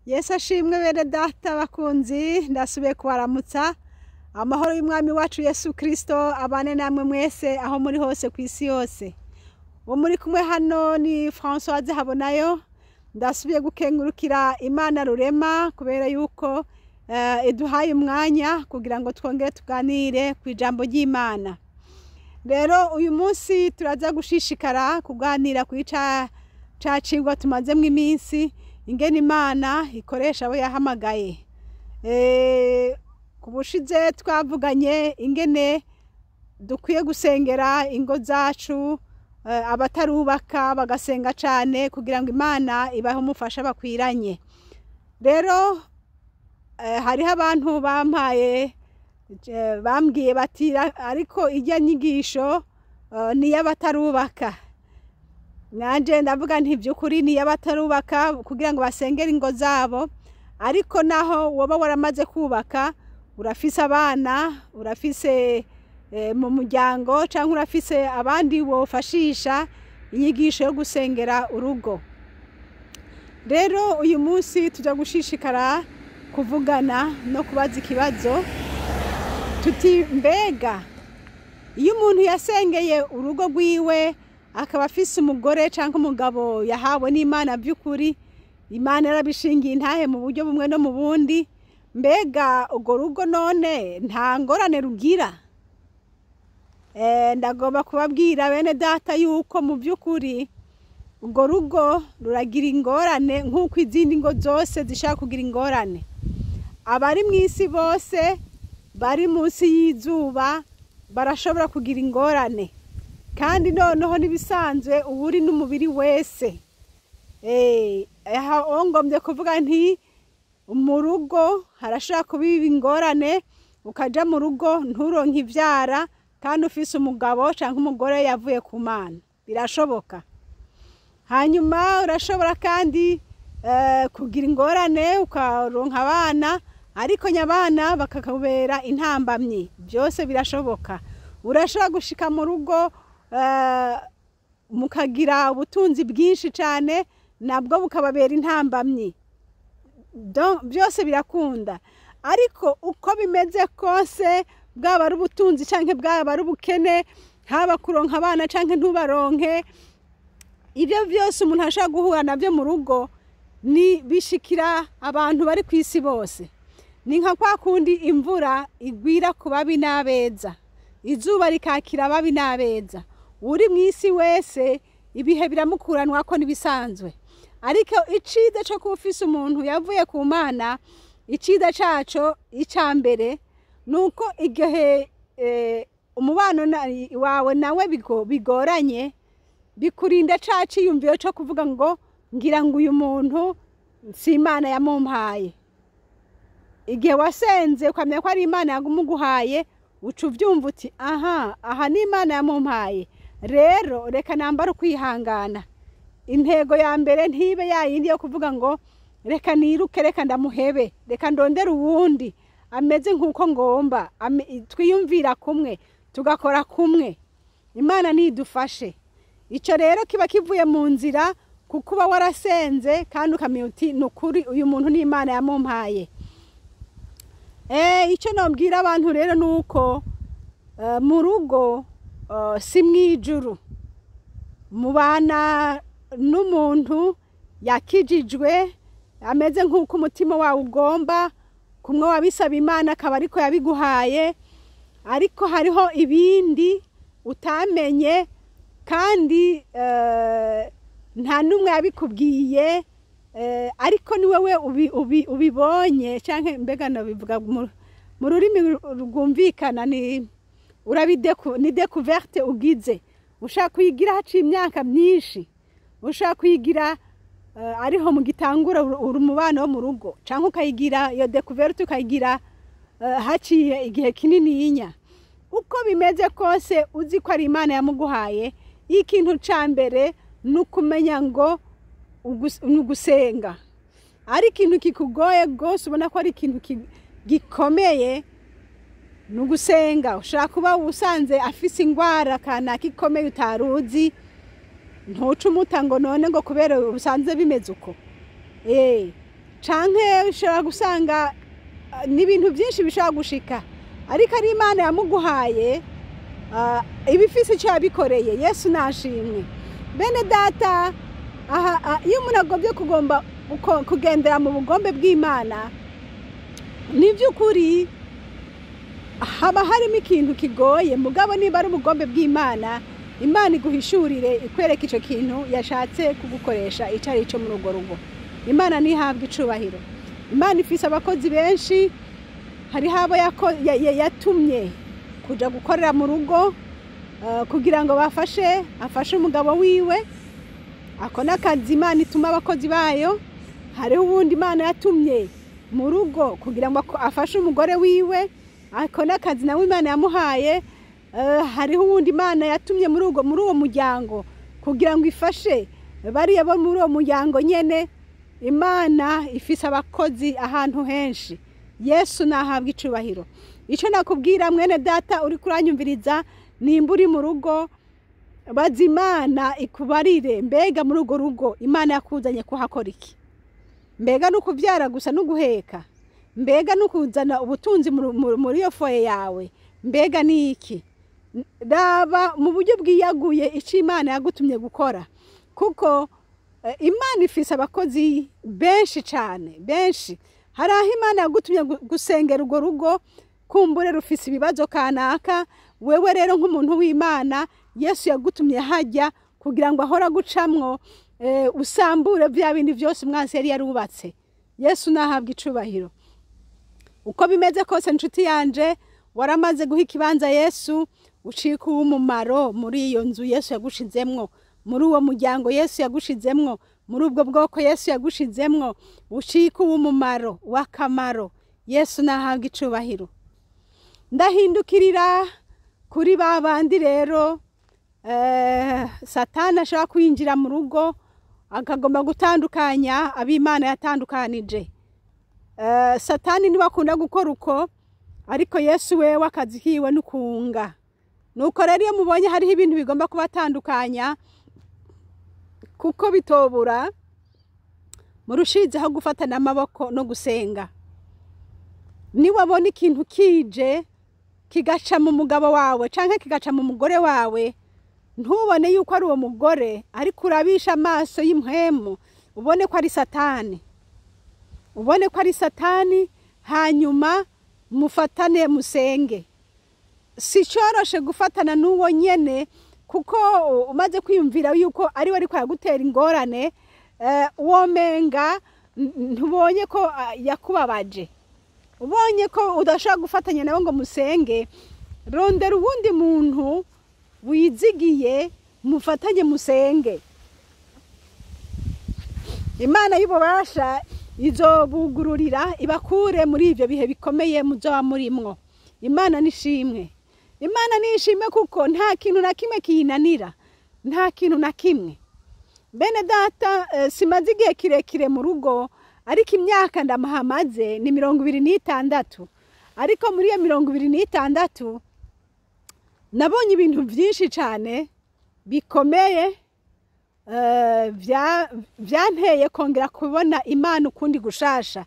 Yesu ashimwe bene data bakunzi, ndasubiye kubaramutsa. Amahoro y'Umwami wacu Yesu Kristo abane namwe mwese aho muri hose ku isi yose. Uwo muri kumwe hano ni Françoise Habonayo. Ndasubiye gukengurukira Imana Rurema kubera yuko iduhaye umwanya kugira ngo twongere tuganire ku ijambo ry'Imana. Rero uyu munsi turaza gushishikara kuganira kuri ca cigwa tumazemwo iminsi, ingene Imana ikoresha abo yahamagaye. Ku bushize twavuganye ingene dukwiye gusengera ingo zacu, abatarubaka bagasenga cane kugira ngo Imana ibahe umufasha bakwiranye. Rero hariho abantu bampaye, bambwiye bati ariko irya nyigisho ni iy'abatarubaka. Nanje ndavuga nti vy'ukuri ni iy'abatarubaka kugira ngo basengere ingo zabo, ariko naho woba waramaze kubaka, urafise abana, urafise mu muryango canke urafise abandi wofashisha inyigisho yo gusengera urugo. Rero uyu munsi tuja gushishikara kuvugana no kubaza ikibazo tuti mbega iyo umuntu yasengeye urugo rwiwe akaba afise umugore canke umugabo yahawe n'Imana vy'ukuri, Imana yarabishingiye intahe mu buryo bumwe no mu bundi, mbega urwo rugo none nta ngorane rugira? Ndagomba kubabwira bene data yuko mu vy'ukuri urwo rugo ruragira ingorane nk'uko izindi ngo zose zishaka kugira ingorane. Abari mw'isi bose bari munsi y'izuba barashobora kugira ingorane, kandi noneho nibisanzwe uburi n'umubiri wese. Aha ngombye kuvuga nti mu rugo harashobora kuba ingorane, ukaja mu rugo nturonke ivyara kandi ufise umugabo canke umugore yavuye ku Mana, birashoboka. Hanyuma urashobora kandi kugira ingorane ukaronka abana, ariko nyabana bakakubera intambamyi, byose birashoboka. Urashobora gushika mu rugo mukagira ubutunzi bwinshi cane, nabwo bukababera intambamyi, byose birakunda. Ariko uko bimeze kose, bwaba ari ubutunzi canke bwaba ari ubukene, haba kuronka abana canke ntubaronke, ibyo byose umuntu ashobora guhura nabyo mu rugo ni bishikira abantu bari ku isi bose. Ni nka kwa kundi imvura igwira ku babi n'abeza, izuba rikakira ababi n'abeza. Uri mu isi wese ibihe biramukuranwa ko nibisanzwe. Ariko iciza co kuba ufise umuntu yavuye ku Mana, iciza caco ica mbere nuko igihe umubano wawe nawe bigoranye, bikurinda ca ciyumviro co kuvuga ngo ngira ngo uyu muntu si Imana yamumpaye. Igihe wasenze ukamenya ko ari Imana yamuguhaye, uca uvyumva uti aha, aha ni Imana yamumpaye, rero reka nambare ukwihangana. Intego ya mbere ntibe yayindi yo kuvuga ngo reka niruke, reka ndamuhebe, reka ndondere uwundi ameze nk'uko ngomba, twiyumvira kumwe, tugakora kumwe. Imana nidufashe. Ico rero kiba kivuye mu nzira, kuko uba warasenze kandi ukamenya uti nukuri uyu muntu ni Imana yamumpaye. Ico nobwira abantu rero nuko mu rugo si mwijuru, mubana n'umuntu yakijijwe ameze nk'uko umutima wawe ugomba, kumwe wabisaba Imana akaba ariko yabiguhaye, ariko hariho ibindi utamenye kandi nta n'umwe yabikubwiye, ariko ni wewe ubibonye, canke mbega nabivuga mu rurimi rwumvikana, ni ni découverte ugize. Ushaka kuyigira haciye imyaka myinshi, ushaka kuyigira ariho mu gitangura uri umubano wo mu rugo, canke ukayigira iyo découverte ukayigira haciye igihe kinininya. Uko bimeze kose uzi ko ari Imana yamuguhaye, ikintu ca mbere ni ukumenya ngo ni ugusenga. Ari ikintu kikugoye gose, ubona ko ari ikintu gikomeye, ni ugusenga. Ushobora kuba usanze afise ingwara kanaka ikomeye utaruzi, ntuce umuta ngo none ngo kubera usanze bimeze uko. Canke ushobora gusanga n'ibintu byinshi bishobora gushika, ariko ari Imana yamuguhaye, ibifise icyo yabikoreye. Yesu nashimwe. Bene data, aha iyo umuntu agombye kugomba kugendera mu bugombe bw'Imana, ni by'ukuri haba harimo ikintu kigoye, mugabo niba ari ubugombe bw'Imana, Imana iguhishurire, ikwereke icyo kintu yashatse kugukoresha icyo ari cyo muri urwo rugo. Imana ntihabwe icubahiro. Imana ifise abakozi benshi, hariho abo yatumye kuja gukorera mu rugo kugira ngo bafashe, afashe umugabo wiwe. Ako n'akazi Imana ituma abakozi bayo. Hariho uwundi Imana yatumye mu rugo kugira ngo afashe umugore wiwe, ako n'akazi nawe Imana yamuhaye. Hariho uwundi Imana yatumye muri uwo muryango kugira ngo ifashe bariya bo muri uwo muryango nyene. Imana ifise abakozi ahantu henshi. Yesu nahabwa icubahiro. Icyo nakubwira mwene data uri kuranyumviriza, nimba uri mu rugo, baza Imana ikubarire, mbega muri urwo rugo Imana yakuzanye kuhakora iki? Mbega ni ukubyara gusa no guheka? Mbega ni ukuzana ubutunzi muri iyo foye yawe? Mbega ni iki? Raba mu buryo bwiyaguye icyo Imana yagutumye gukora, kuko Imana ifise abakozi benshi cyane, benshi. Hari aho Imana yagutumye gusengera urwo rugo, kumbure rufise ibibazo kanaka. Wewe rero nk'umuntu w'Imana, Yesu yagutumye hajya kugira ngo ahora gucamwo, usambure bya bindi byose umwansi yari yarubatse. Yesu nahabwa icubahiro. Uko bimeze kose nshuti yanje, waramaze guha ikibanza Yesu, ucika uw'umumaro muri iyo nzu Yesu yagushizemwo, muri uwo muryango Yesu yagushizemwo, muri ubwo bwoko Yesu yagushizemwo, ucika uw'umumaro w'akamaro. Yesu nahabwa icubahiro. Ndahindukirira kuri ba bandi rero, Satani ashobora kwinjira mu rugo akagomba gutandukanya ab'Imana yatandukanije. Satani niwe akunda gukora uko, ariko Yesu wewe akazi kiwe n'ukunga. Nuko rero iyo mubonye hariho ibintu bigomba kubatandukanya, kuko bitobura, murushizeho gufatana amaboko no gusenga. Niwabona ikintu kije kigaca mu mugabo wawe canke kigaca mu mugore wawe, ntubone yuko ari uwo mugore, ariko urabisha amaso y'impwemu, ubone ko ari Satani. Ubone ko ari Satani, hanyuma mufatane musenge. Si coroshe gufatana n'uwo nyene, kuko umaze kwiyumvira yuko ari we ariko yagutera ingorane, womenga ntubonye ko yakubabaje. Ubonye ko udashobora gufatanya nawe ngo musenge, rondera uwundi muntu wizigiye, mufatanye musenge. Imana y'ububasha izobugururira ibakure muri ivyo bihe bikomeye muzoba murimwo. Imana nishimwe. Imana nishimwe, kuko nta kintu na kimwe kiyinanira, nta kintu na kimwe. Bene data, simaze igihe kirekire mu rugo, ariko imyaka ndamahamaze ni 26. Ariko muri iyo 26 nabonye ibintu byinshi cyane bikomeye, byanteye kongera kubona Imana ukundi gushasha.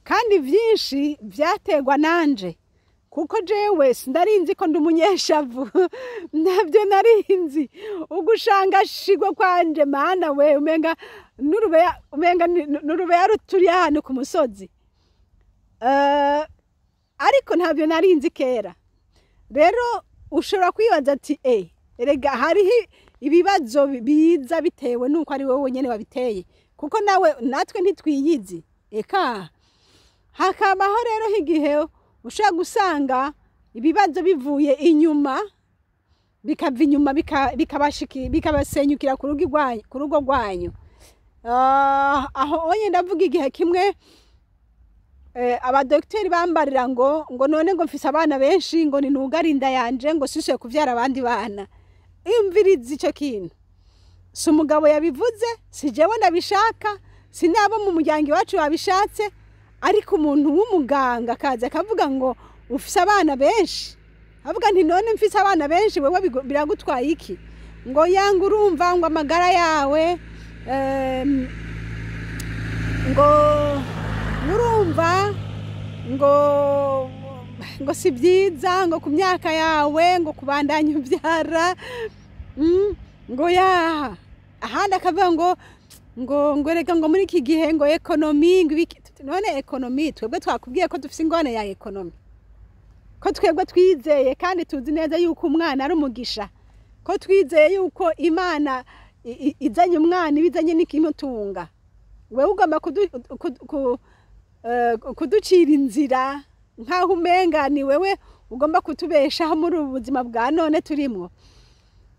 Kandi byinshi byategwa nanje, kuko jewe sindarinzi ko ndi umunyeshavu, ntabyo narinzi. Ugushangashirwa kwanje, mana we, umenga n'urubeya ruturi ahantu ku musozi. Ariko ntabyo narinzi kera. Rero ushobora kwibaza ati erega hariho ibibazo biza bitewe nuko ari wowe nyene wabiteye, kuko nawe natwe ntitwiyizi. Eka hakabaho rero igihe ushobora gusanga ibibazo bivuye inyuma, bikava inyuma bikabasenyukira ku rugo rwanyu. Aho onye ndavuga igihe kimwe abadokiteri bambarira ngo none ngo mfise abana benshi, ngo ninugare inda yanje, ngo sishoye kuvyara abandi bana. Imviriza ico kintu. Si umugabo yabivuze, si jewe ndabishaka, si nabo mu muryango iwacu babishatse, ariko umuntu w'umuganga akaza akavuga ngo ufise abana benshi. Avuga nti none mfise abana benshi wewe biragutwaye iki? Ngo yanga urumva ngo amagara yawe ngo si byiza ngo ku myaka yawe ngo kubandanya ubyara, ngo yaha. Ahandi akavuga ngo reka ngo muri iki gihe ngo économie, ngo ibiki. None économie, twebwe twakubwiye ko dufite ingorane ya économie? Ko twebwe twizeye kandi tuzi neza yuko umwana ari umugisha, ko twizeye yuko Imana izanye umwana iba izanye n'ikimutunga, wewe ugomba kuducira inzira nk'aho umenga ni wewe ugomba kutubeshaho muri ubu buzima bwa none turimo?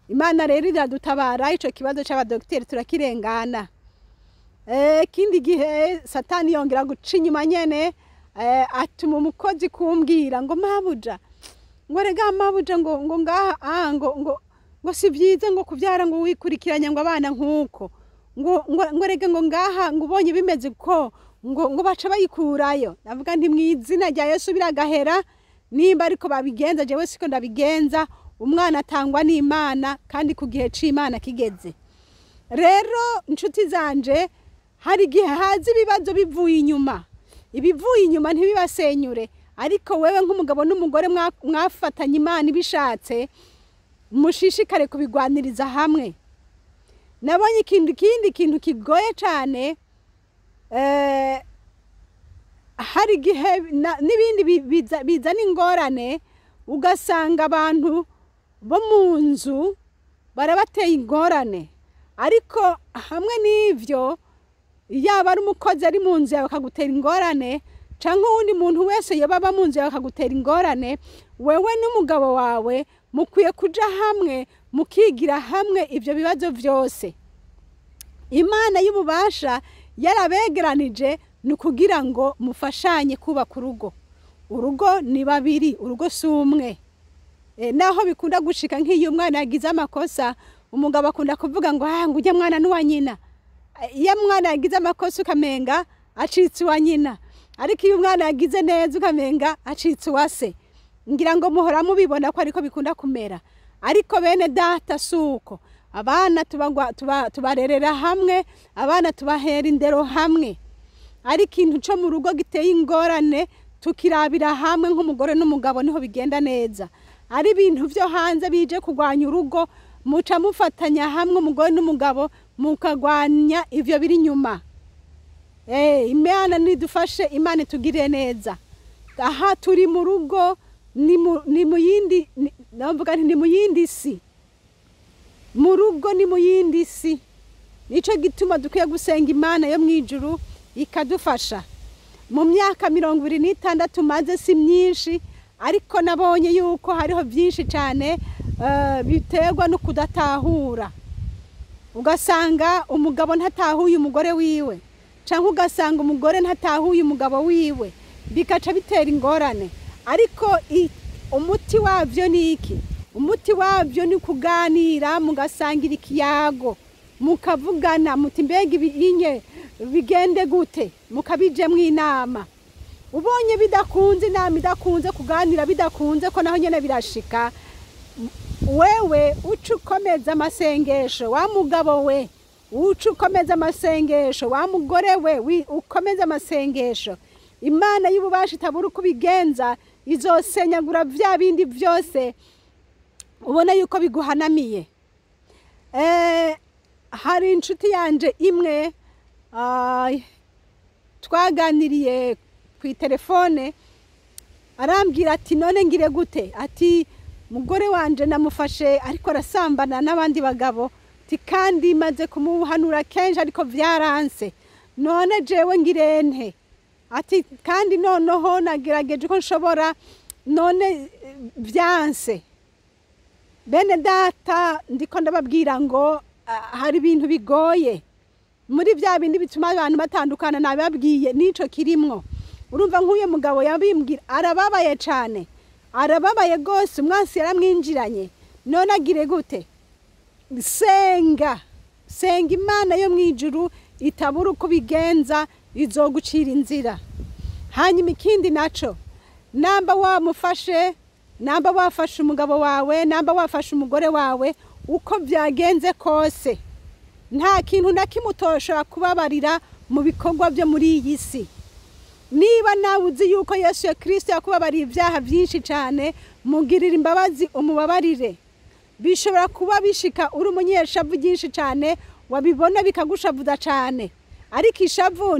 Imana rero iradutabara, ico kibazo c'abadogiteri turakirengana. Ikindi gihe Satani yongera guca inyuma nyene, atuma umukozi kumbwira ngo mabuja, ngo rega mabuja, ngo ngaha ngo si byiza ngo kubyara ngo wikurikiranya ngo abana nk'uko, ngo rega ngo ngaha ngo ubonye bimeze ko ngo baca bayikurayo. Navuga nti mu izina rya Yesu biragahera. Nimba ariko babigenza, jewe siko ndabigenza. Umwana atangwa n'Imana kandi ku gihe c'Imana kigeze. Rero inshuti zanje, hari igihe haza ibibazo bivuye inyuma. Ibivuye inyuma ntibibasenyure, ariko wewe nk'umugabo n'umugore mwafatanye Imana ibishatse, mushishikare kubigwaniriza hamwe. Nabonye ikindi kintu kigoye cane, hari igihe n'ibindi bizana ingorane, ugasanga abantu bo mu nzu barabateye ingorane. Ariko hamwe n'ivyo, yaba ari umukozi ari mu nzu yawe akagutera ingorane, canke uwundi muntu wese yoba aba mu nzu yawe akagutera ingorane, wewe n'umugabo wawe mukwiye kuja hamwe mukigira hamwe ivyo bibazo vyose. Imana y'ububasha yarabegeranije ni ukugira ngo mufashanye kubaka urugo. Urugo ni babiri, urugo si umwe. Naho bikunda gushika nk'iyo umwana yagize amakosa, umugabo akunda kuvuga ngo ngo ujye mwana n'uwa nyina. Iyo umwana yagize amakosa ukamenga acitse uwa nyina, ariko iyo umwana yagize neza ukamenga acitse uwa se. Ngira ngo muhora mubibona ko ariko bikunda kumera. Ariko bene data, si uko. Abana tubarerera hamwe, abana tubahera indero hamwe. Ari ikintu co mu rugo giteye ingorane, tukirabira hamwe nk'umugore n'umugabo, niho bigenda neza. Ari ibintu vyo hanze bije kurwanya urugo, muca mufatanya hamwe umugore n'umugabo, mukagwanya ivyo biri inyuma. Imana nidufashe, Imana itugirire neza. Aha turi mu rugo, ni mu yindi, ndavuga nti ni mu yindi si. Mu rugo ni mu yindi si. Nico gituma dukwiye gusenga Imana yo mwijuru ikadufasha. Mu myaka 26 maze, si myinshi, ariko nabonye yuko hariho byinshi cyane biterwa no kudatahura. Ugasanga umugabo ntatahuye umugore wiwe, cyangwa ugasanga umugore ntatahuye umugabo wiwe, bikaca bitera ingorane. Ariko umuti wabyo ni iki? Umuti wabyo ni kuganira, mugasangira ikiyago, mukavugana muti mbega ibinye bigende gute, mukabijemwo inama. Ubonye bidakunze, inama idakunze, kuganira bidakunze, ko naho nyene birashika, wewe uca ukomeza amasengesho. Wa mugabo we, uca ukomeza amasengesho. Wa mugore we, ukomeza amasengesho. Imana y'ububasha itabura uko ubigenza, izosenyagura vya bindi vyose ubona yuko biguhanamiye. Hari inshuti yanje imwe twaganiriye ku telefone, arambwira ati none ngire gute? Ati mugore wanje namufashe ariko arasambana n'abandi bagabo, ati kandi maze kumuhanura kenshi ariko vyaranse, none jewe ngire nte? Ati kandi noneho nagerageje uko nshobora, none vyanse. Bene data, ndiko ndababwira ngo hari ibintu bigoye muri bya bindi bituma abantu batandukana, nababwiye nico kirimwo. Urumva nk'uyu mugabo yabimbwira arababaye cyane, arababaye gose, umwansi yaramwinjiranye. None agire gute? Senga, senga Imana yo mwijuru itabura uko bigenza, izogucira inzira. Hanyuma ikindi naco, namba wamufashe, namba wafashe umugabo wawe, namba wafashe umugore wawe, uko byagenze kose, nta kintu na kimwe utoshobora kubabarira mu bikorwa byo muri iyi si. Niba nawe uzi yuko Yesu Kristo yakubabariye ibyaha byinshi cyane, mugirira imbabazi, umubabarire. Bishobora kuba bishika uri umunyeshavu ryinshi cyane, wabibona bikagushavuza cyane, ariko ishavu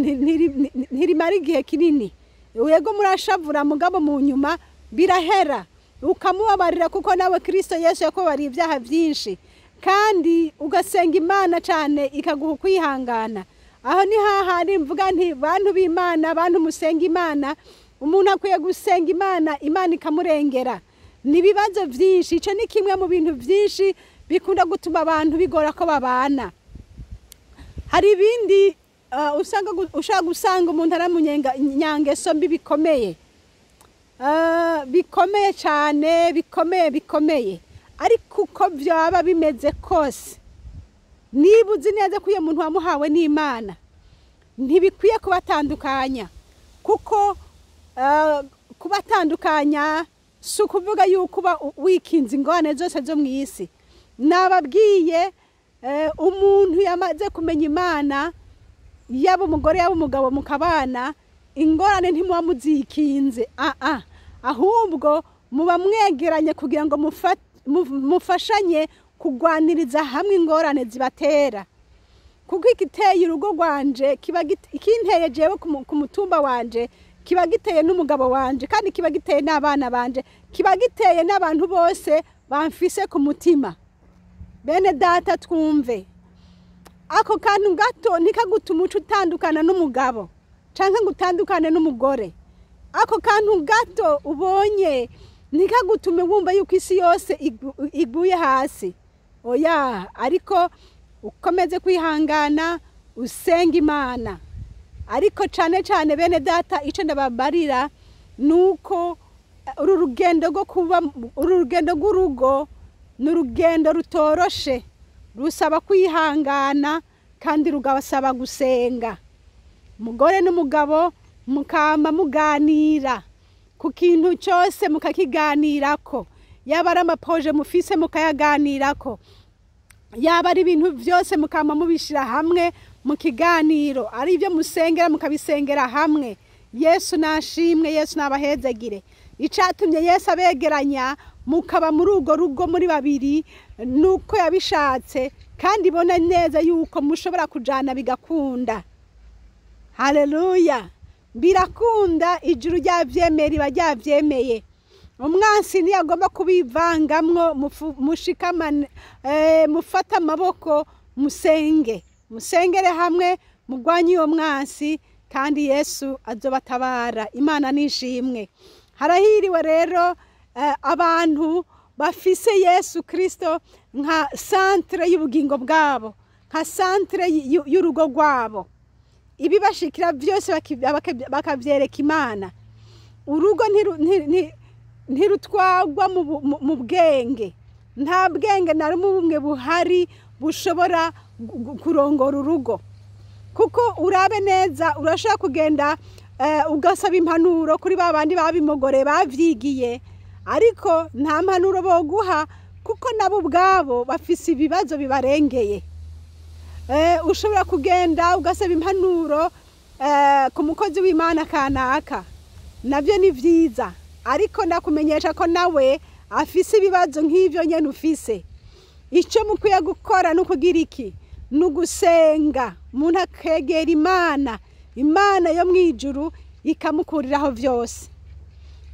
ntirimara igihe kinini. Yego murashavura, mugabo mu nyuma birahera, ukamubabarira, kuko nawe Kristo Yesu yakubabariye ibyaha byinshi. Kandi ugasenga Imana cyane ikaguha kwihangana. Aho ni hahandi mvuga nti bantu b'Imana, bantu musenga Imana, umuntu akwiye gusenga Imana, Imana ikamurengera. Ni ibibazo byinshi, icyo ni kimwe mu bintu byinshi bikunda gutuma abantu bigora ko babana. Hari ibindi usanga ushobora gusanga umuntu ari mu nyangeso mbi bikomeye, bikomeye cyane, bikomeye bikomeye. Ariko uko byaba bimeze kose, niba uzi neza ko uyu muntu wamuhawe n'Imana, ntibikwiye kubatandukanya, kuko kubatandukanya si ukuvuga yuko uba wikinze ingorane zose zo mu isi. Nababwiye, umuntu yamaze kumenya Imana, yaba umugore yaba umugabo, mukabana, ingorane ntimuba muzikinze, ahubwo muba mwegeranye kugira ngo mufashanye kugwaniriza hamwe ingorane zibatera. Kuko igiteye urugo rwanje kiba ikinteye jewe ku mutumba wanje, kiba giteye n'umugabo wanje, kandi kiba giteye n'abana banje, kiba giteye n'abantu bose bamfise ku mutima. Bene data, twumve, ako kantu gato ntikagutuma uca utandukana n'umugabo canke ngo utandukane n'umugore. Ako kantu gato ubonye ntikagutume wumva yuko isi yose iguye hasi. Oya, ariko ukomeze kwihangana, usenga Imana. Ariko cyane cyane bene data, icyo ndababarira nuko uru rugendo rwo kuba, uru rugendo rw'urugo ni urugendo rutoroshe, rusaba kwihangana kandi rugasaba gusenga. Umugore n'umugabo mukama muganira ku kintu cyose, mukakiganirako, yaba ari amaprojets mufise mukayaganirako, yaba ari ibintu byose mukama mubishyira hamwe mu kiganiro, ari ibyo musengera mukabisengera hamwe. Yesu nashimwe, Yesu nabahezagire. Icyatumye Yesu abegeranya mukaba muri urwo rugo muri babiri nuko yabishatse, kandi ibona neza yuko mushobora kujana bigakunda. Haleluya, birakunda, ijuru ryabyemeye, riba ryabyemeye. Umwansi ntiyagomba kubivangamwo. Mushikamane, mufate amaboko, musenge, musengere hamwe, murwanye uwo mwansi, kandi Yesu azobatabara. Imana nishimwe. Harahiriwe rero abantu bafise Yesu Kristo nka centre y'ubugingo bwabo, nka centre y'urugo rwabo. Ibibashikira byose bakabyereka Imana. Urugo ntirutwagwa mu bwenge, nta bwenge na bumwe buhari bushobora kurongora urugo. Kuko urabe neza, urashobora kugenda ugasaba impanuro kuri ba bandi babimogore bavyigiye, ariko nta mpanuro boguha, kuko nabo ubwabo bafise ibibazo bibarengeye. Ushobora kugenda ugasaba impanuro ku mukozi w'Imana kanaka, nabyo ni vyiza, ariko ndakumenyesha ko nawe afise ibibazo nk'ivyo nyene ufise. Icyo mukwiye gukora ni ukugira iki? Ni ugusenga, umuntu akegera Imana, Imana yo mu ijuru ikamukuriraho vyose.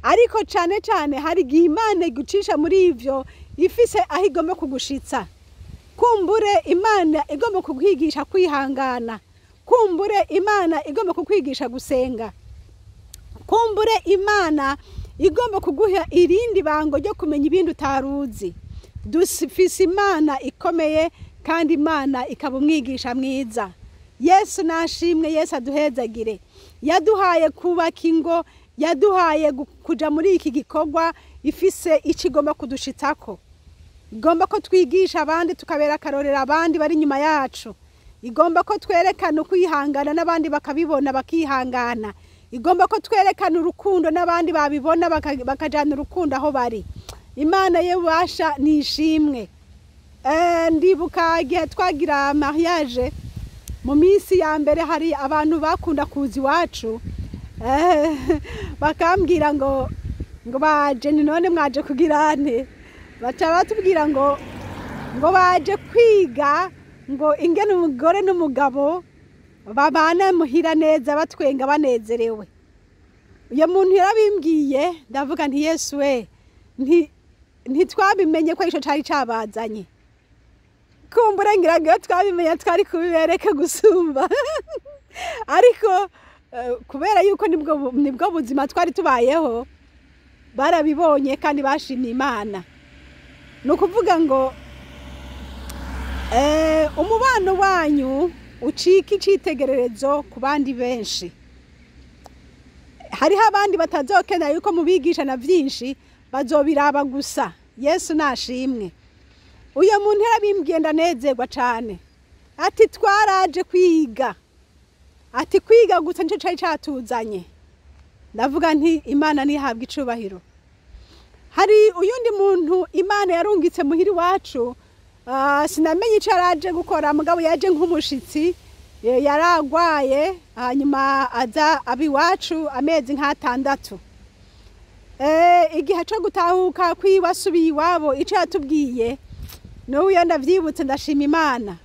Ariko cyane cyane hari igihe Imana igucisha muri ivyo ifise aho igomba kugushitsa. Kumbure Imana igomba kukwigisha kwihangana, kumbure Imana igomba kukwigisha gusenga, kumbure Imana igomba kuguha irindi bango ryo kumenya ibindi utaruzi. Dufise Imana ikomeye, kandi Imana ikaba umwigisha mwiza. Yesu nashimwe, Yesu aduhezagire. Yaduhaye kubaka ingo, yaduhaye kuja muri iki gikorwa ifise icyo igomba kudushitsako. Igomba ko twigisha abandi, tukabera akarorero abandi bari inyuma yacu. Igomba ko twerekana ukwihangana n'abandi bakabibona bakihangana. Igomba ko twerekana urukundo n'abandi babibona bakajana urukundo aho bari. Imana y'ububasha nishimwe. Ndibuka igihe twagira mariage, mu minsi ya mbere hari abantu bakunda kuza iwacu. Bakambwira ngo baje, ni none mwaje kugirane? Baca batubwira ngo baje kwiga ngo ingene umugore n'umugabo babana muhira neza, batwenga banezerewe. Uyo muntu yarabimbwiye, ndavuga nti Yesu we, ntitwabimenye ko ico cari cabazanye. Kumbura ngira ngo iyo twabimenya twari kubibereka gusumba. Ariko kubera yuko nibwo buzima twari tubayeho, barabibonye kandi bashimye Imana. Ni ukuvuga ngo umubano wanyu ucika icitegererezo ku bandi benshi. Hariho abandi batazokenera yuko mubigisha na vyinshi, bazobiraba gusa. Yesu nashimwe. Uyo muntu yarabimbwiye ndanezerwa cane. Ati twaraje kwiga, ati kwiga gusa nico cari catuzanye. Ndavuga nti Imana ntihabwe icubahiro. Hari uyundi muntu Imana yarungitse muhira iwacu, sinamenye ico yaraje gukora, mugabo yaje nk'umushitsi, yaragwaye, hanyuma aza aba iwacu amezi nk'atandatu. Igihe co gutahuka kwiwe asubiye iwabo, ico yatubwiye n'ubu iyo ndavyibutse ndashima Imana.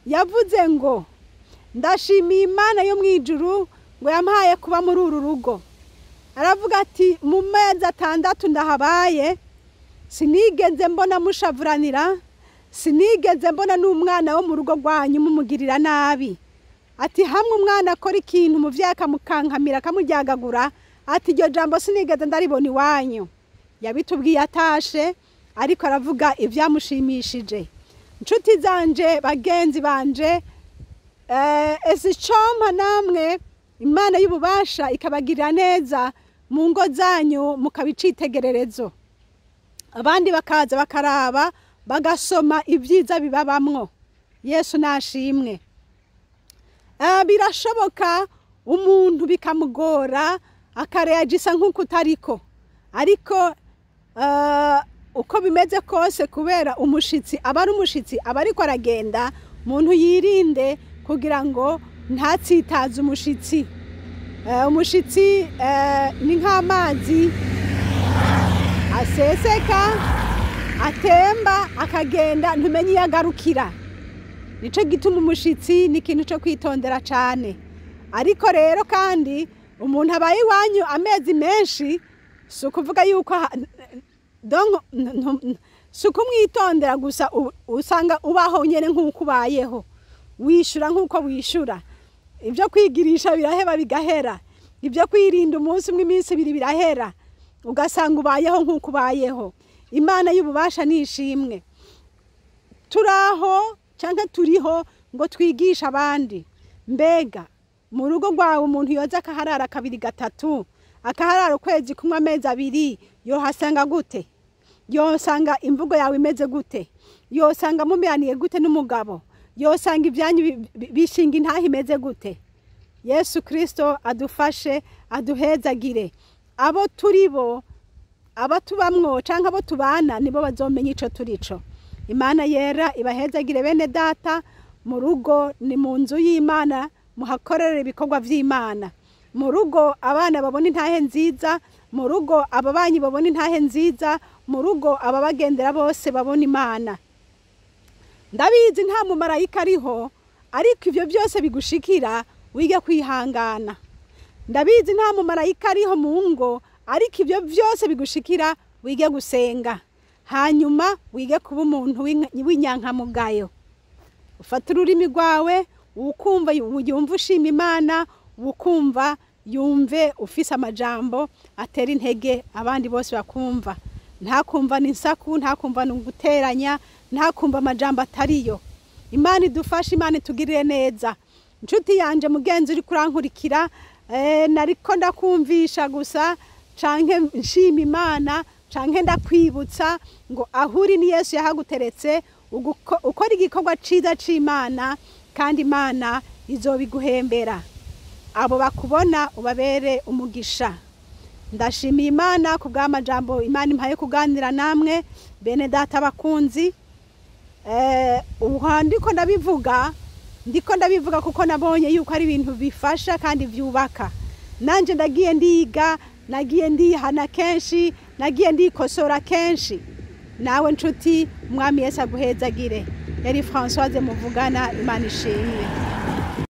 Yavuze ngo ndashimiye Imana yo mw'ijuru ngo yampaye kuba muri uru rugo. Aravuga ati mu mezi 6 ndahabaye, sinigeze mbona mushavuranira, sinigeze mbona n'umwana wo mu rugo rwanyu mumugirira nabi. Ati hamwe umwana akora ikintu umuvyeyi akamukankamira akamuryagagura, ati iryo jambo sinigeze ndaribona iwanyu. Yabitubwiye atashe, ariko aravuga ivyamushimishije. Nshuti zanje, bagenzi banje, ese icompa namwe Imana y'ububasha ikabagirira neza mu ngo zanyu, mukaba icitegererezo, abandi bakaza bakaraba bagasoma ibyiza bibabamwo. Yesu nashimwe. Birashoboka umuntu bikamugora akareagisa nk'uko utariko, ariko uko bimeze kose, kubera umushitsi aba ari umushitsi, aba ariko aragenda, umuntu yirinde kugira ngo ntatsitaze umushitsi. Umushitsi ni nk'amazi aseseka, atemba akagenda, ntumenye iyo agarukira. Nico gituma umushitsi ni ikintu co kwitondera cane. Ariko rero kandi umuntu abaye iwanyu amezi menshi, si ukuvuga yuko si ukumwitondera gusa, usanga ubaho nyene nk'uko ubayeho, wishura nk'uko wishura. Ibyo kwigirisha biraheba bigahera, ibyo kwirinda umunsi umwe iminsi ibiri birahera, ugasanga ubayeho nk'uko ubayeho. Imana y'ububasha nishimwe. Turaho canke turiho ngo twigishe abandi. Mbega mu rugo rwawe umuntu yoza akaharara 2 3, akaharara ukwezi kumwe amezi 2, yohasanga gute? Yosanga imvugo yawe imeze gute? Yosanga mumiraniye gute n'umugabo? Yosanga ibyanyu bishinga intahe imeze gute? Yesu Kristo adufashe, aduhezagire. Abo turibo, abo tubamwo canke abo tubana nibo bazomenya ico turico. Imana yera ibahezagire bene data. Mu rugo ni mu nzu y'Imana, muhakorere ibikorwa vy'Imana. Mu rugo abana babona intahe nziza, mu rugo ababanyi babona intahe nziza, mu rugo ababagendera bose babona Imana. Ndabizi nta mumarayika ariho, ariko ivyo byose bigushikira wige kwihangana. Ndabizi nta mumarayika ariho mu ngo, ariko ivyo byose bigushikira wige gusenga. Hanyuma wige kuba umuntu w'inyankamugayo. Ufata ururimi rwawe, ukumva yumva ushima Imana, ukumva yumve ufise amajambo atera intege abandi bose bakumva. Ntakumva n'insaku, ntakumva n'uguteranya, ntakumva amajambo atariyo. Imana idufashe, Imana itugirire neza. Nshuti yanje mugenzi uri kurankurikira, nariko ndakumvisha gusa canke nshima Imana, canke ndakwibutsa ngo ahuri ni Yesu yahaguteretse, ukora igikorwa ciza c'Imana, kandi Imana izobiguhembera. Abo bakubona ubabere umugisha. Ndashimiye Imana ku bw'amajambo Imana impaye kuganira namwe bene data bakunzi. Ubu ndiko ndabivuga, ndiko ndabivuga kuko nabonye yuko ari ibintu bifasha kandi vyubaka. Nanjye ndagiye ndiga, nagiye ndihana kenshi, nagiye ndikosora kenshi. Nawe nshuti, Umwami Yesu aguhezagire. Yari Françoise muvugana. Imana ishimwe.